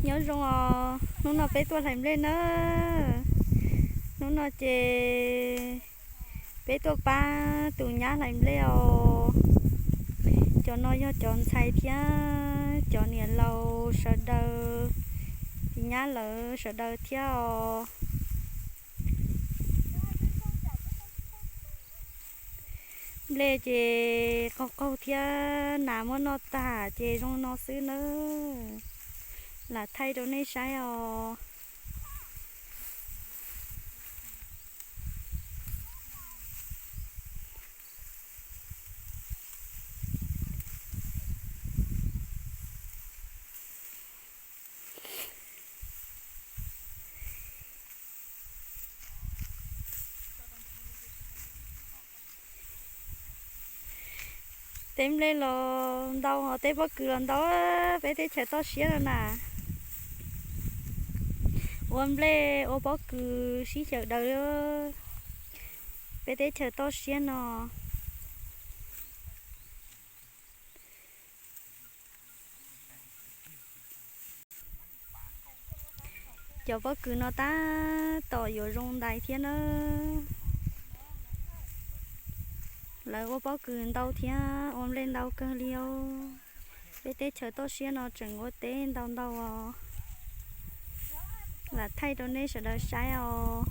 Nyob zoo os, hnub no peb tuaj hlais nplej na. Hnub no ces peb tuaj pab tus nyab hlais nplej os. Cov no yog cov ntxhais thiab cov niam laus sawv daws, tus nyab lawv sawv daws thiab os. Nplej ces qaug qaug thiab nas muab noj tag ces zoo no xwb nawb. Lam thaij rau nej saib os. Teb nplej los ntau, teb pob kws los ntau, peb teb chaws toj siab no na. Ua nplej ua pob kws sib xyaw daws, peb teb chaws toj siab no. Cov pob kws no tab tom yuav zoo ntais thiab na. Lawv ua pob kws ntau thiab ua nplej ntau kawg li os. Peb teb chaws toj siab no tseem ua teb ntau ntau os. Lam thaij rau nej sawv daws saib os.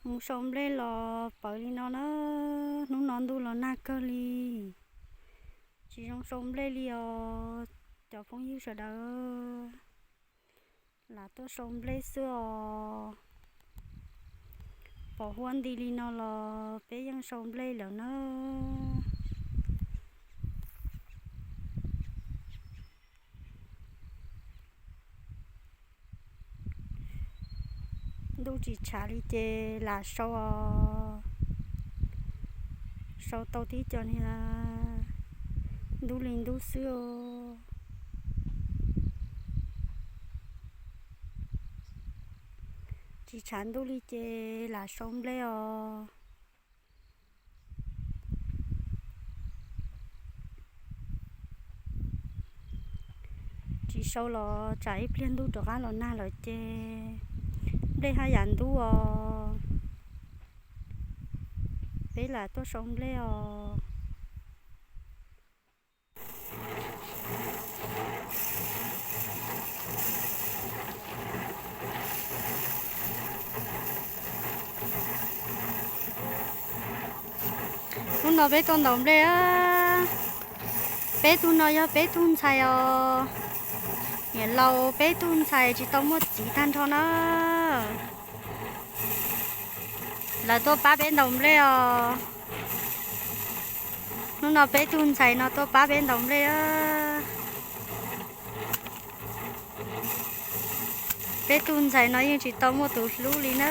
Mus sau nplej los pawv li no na, hnub no ntuj los nag kawg li, tsis zoo sau nplej li os cov phooj ywg sawv daws. Lam tuaj sau nplej xwb os. Pom huab nti li no los peb yeej sau nplej lawm na. Ntuj tsis tshav li ces lam sau os. Sau tau tib co niag ntub li ntub xwb os. Tsis tshav ntuj li ces lam sau nplej os. Tsis sau los tsam ib pliag ntuj rov qab los nag lawm ces nplej haj yam ntub os. Peb lam tuaj sau nplej os. Hnub no peb tuaj ntaus nplej, peb tug no yog peb tug ntxhais os. Niam laus peb tug ntxhais tsis tau muaj txiv tag nrho na. Lawv tuaj pab peb ntaus nplej os. Hnub no peb tug ntxhais no tuaj pab peb ntaus nplej. Peb tug ntxhais no yeej tsis tau muaj tus hlub li na.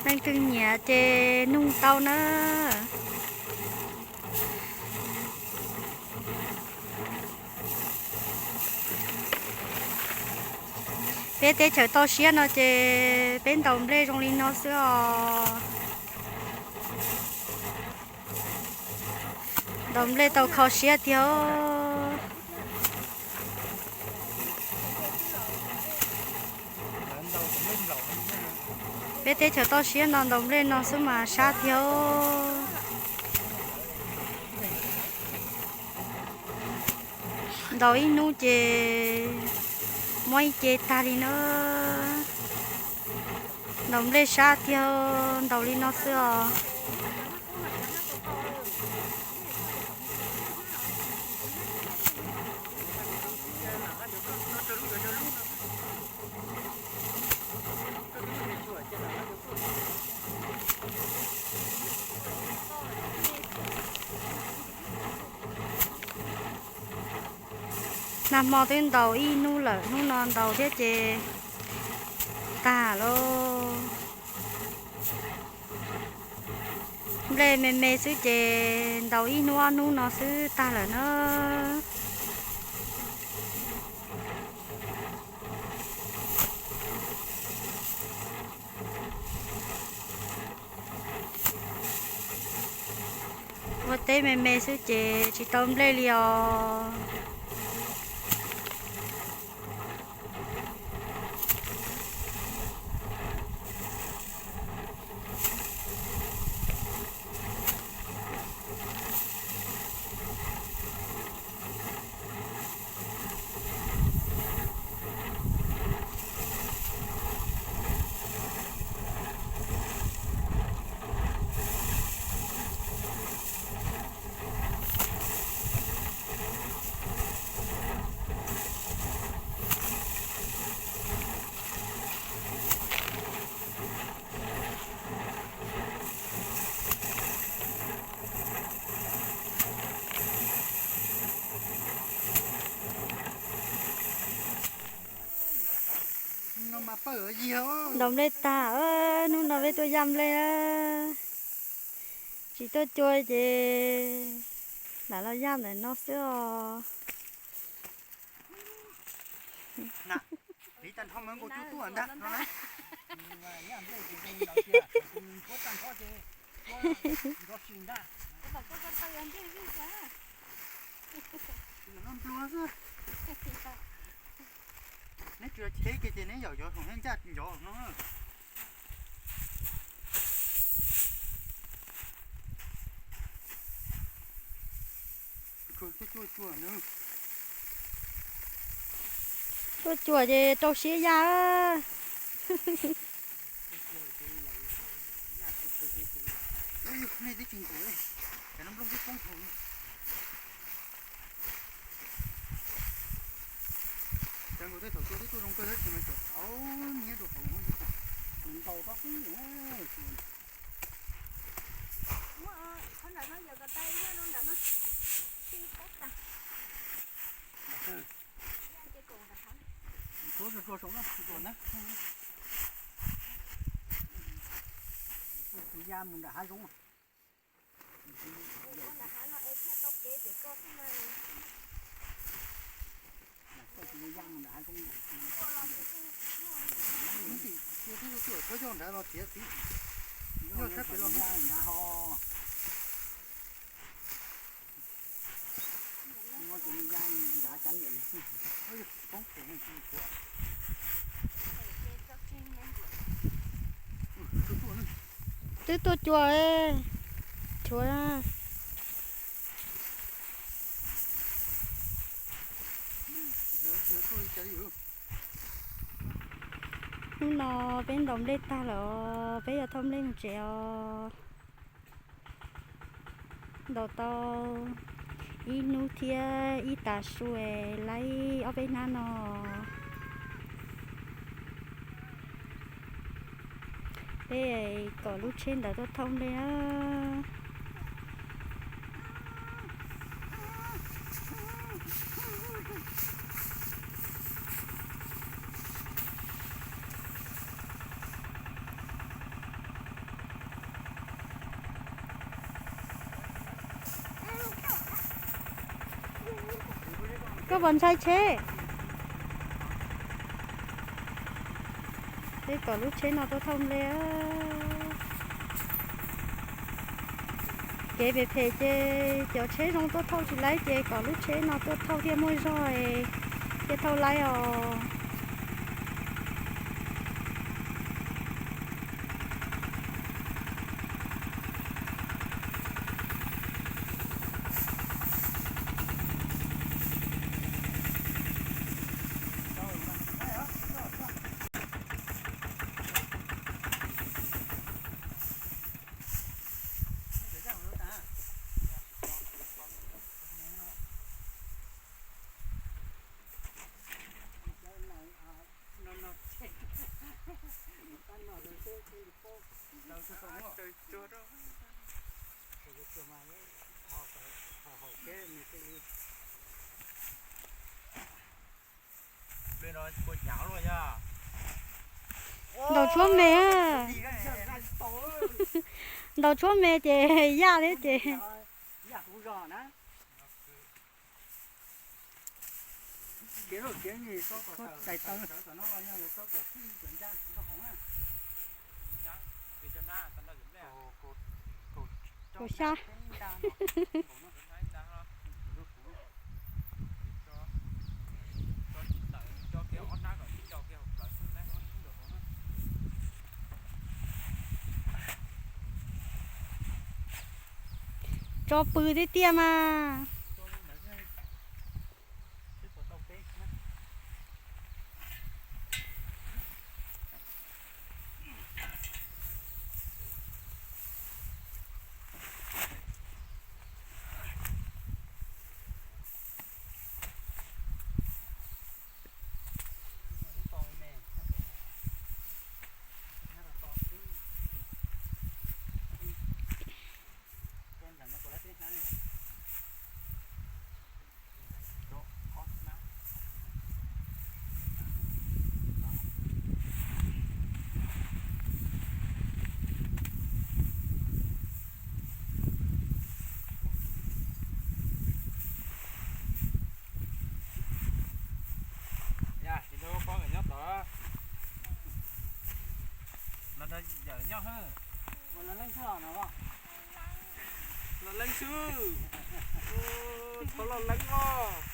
Leej twg nyiam ces nug tau na. Peb teb chaws toj siab no ces peb ntaus nplej zoo li no xwb os. Ntaus nplej tau kho siab tiag. Peb teb chaws toj siab no ntaus nplej no xwb mas sab tiag. Ntaus ib hnub ces muab ib ce tag li na. Ntaus nplej sab tiag, ntaus li no xwb os. Nag hmo twb ntaus ib hnub lawm, hnub no ntaus thiab ces tag lauj. Nplej me me xwb ces ntaus ib hnub ob hnub no xwb tag lawm na. Ua teb me me xwb ces tsis tau nplej li os. Ntaus nplej tag, hnub no peb tuaj yaj nplej. Tsis tuaj cua ces lam los yaj ntawm no xwb os. Neb tsis cheb kiag ces neb yaum cov hloov nyob ncaj ncuav no. Tuaj cuam ces rau siab yaj. Nej twb tsis nkaus li, cov no nplooj twb poob hauv. Cov nkaus tej thaum tuaj twb tuaj zoo kawg tab sis mas cov thaud nyiab rau hauv, tus ntau tau qub. Muab qhov ntawm no yog ko taw nyob rau ntawm no. Tib pob tas. Ntawm hav. Ntsuav rau saum no, ntsuav na. Tus ya mus nram hav zoov. Ua nram hav no es thiaj tau kev pem ko xwb na. Koj tus ya mus nram hav zoov. Tus twb tuaj txhob coj nrad los thiab txiv. Nyob sab pem los nrad ho. Twb tuaj cua, tshuav. Hnub no peb ntaus nplej tag lawm os, peb yuav thauj nplej mus tsev os. Ntaus tau ib hnub thiab ib tav su es laib ob peb hnab no. Peb kom lub tsheb ntawd tuaj thauj nplej na. Koj puas ntshai tsheb? Peb kom lub tsheb no tuaj thauj nplej. Kev phem phem ces cov tsheb zoo tuaj thauj tsis laib ces kom lub tsheb no tuaj thauj thiaj muaj zog, thiaj thauj laib os. Ntaus tshuab me, ntaus tshuab me ces yaj thiab ces. Kaum xya. Tso pw tiag tiag mas. Yam tsis nrog koj poj nkawd nyob tod, los nrog yawm nyob. Los leeb xwb, thov los leeb os.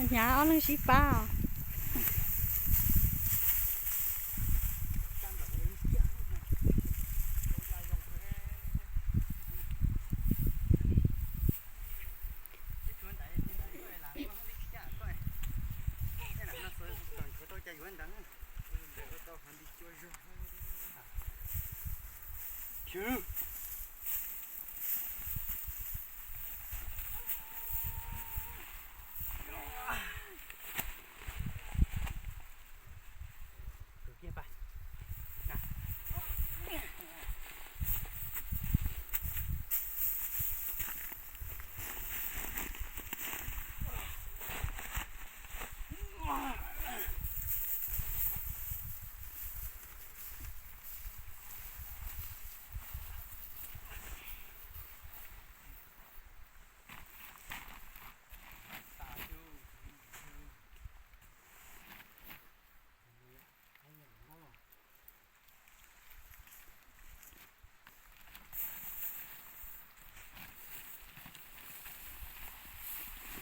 Hnyav ob leeg sib pab os.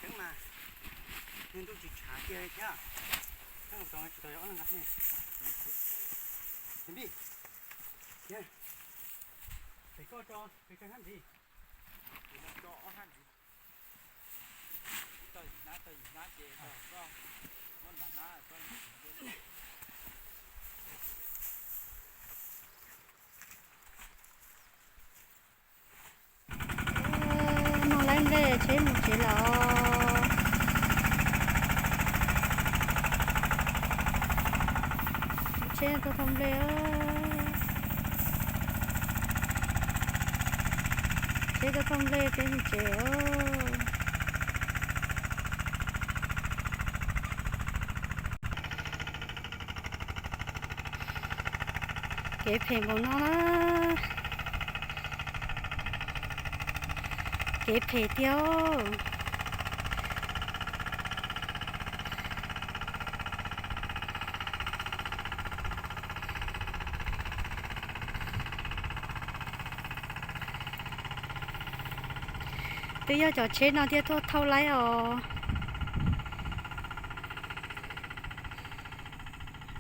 Tseeb mas, niag ntuj tsis tshav kiag li thiab. Tseeb tsis tau ob leeg nqa. Pim, pem koj tso, pem koj hab ntxiv. Noj laib nplej tsheb mus tsev lawm. Tsheb tuaj thauj nplej. Tsheb tuaj thauj nplej peb mus tsev. Kev phem npaum no na. Kev phem tiag. Twb yog cov tsheb no thiaj tuaj thauj laib os.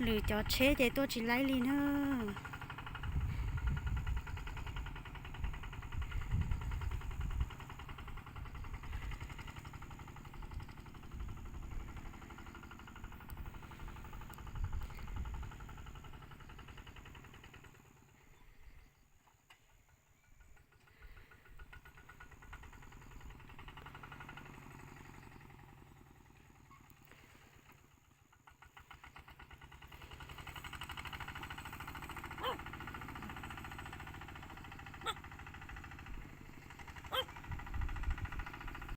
Lwm cov tsheb ces tuaj tsis laib li na.